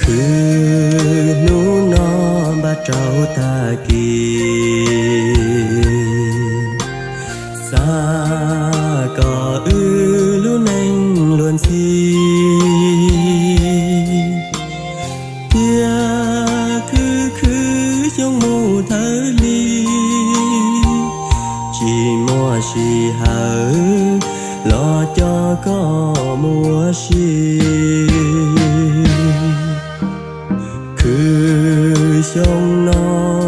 Khwv hnub no npaj rau tag kis, xav kom wb lub neej luag ntxhi. Thiab khwv khwv xyoo mus thawj hli, tsis muaj sij hawm los coj koj mus ua si. Khwv xyoo no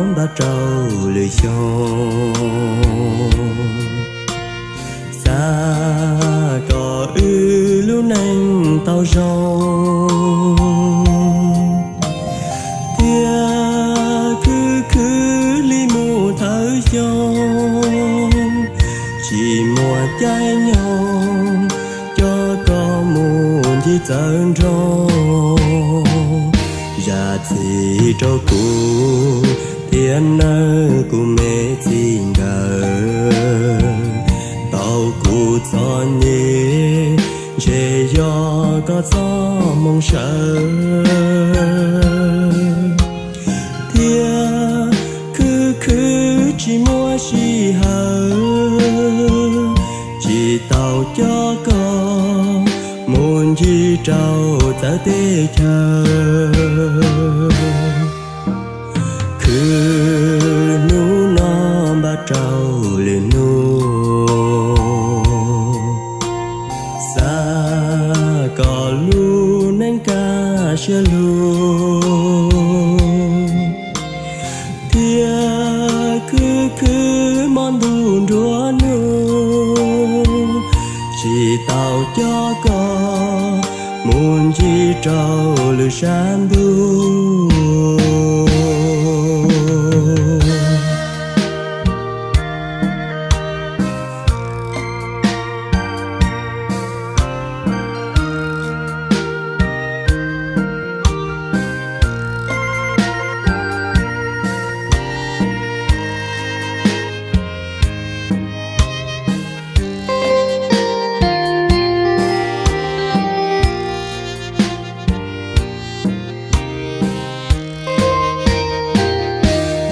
npaj rau lwm xyoo, xav kom wb lub neej tau zoo. Thiab khwv khwv li mus thawj xyoo, tsis muaj caij nyoog coj koj mus ncig txawv nroog. Zam txim rau kuv thiab nawb kuv me txij nkawm, tau kuv txom nyem ntshe yog koj txoj moo sawv. Thiab khwv khwv tsis muaj sij hawm, tsis tau coj koj mus ncig rau txawv teb chaws. Khwv hnub no npaj rau lwm hnub, xav kom lub neej kaj siab lug. Thiab khwv khwv hmo ntuj nruab hnub, tsis tau coj koj mus ncig rau lwm sab ntuj.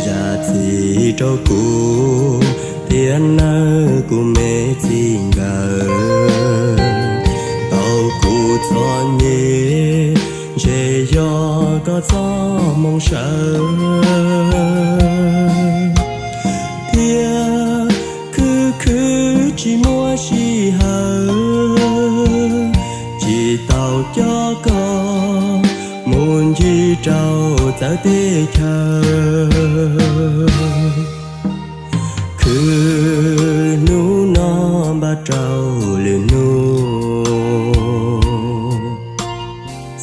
Zam txim rau kuv thiab nawb kuv me txij nkawm, tau kuv txom nyem ntshe yog koj txoj moo sawv. Thiab khwv khwv tsis muaj sij hawm, tsis tau coj koj mus ncig rau txawv teb chaws. Khwv hnub no npaj rau lwm hnub,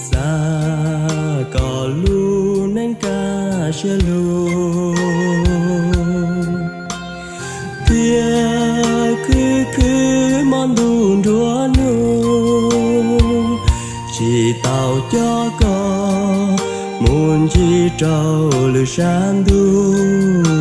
xav kom lub neej kaj siab lug. Thiab khwv khwv hmo ntuj nruab hnub, tsis tau coj koj mus ncig rau lwm sab ntuj.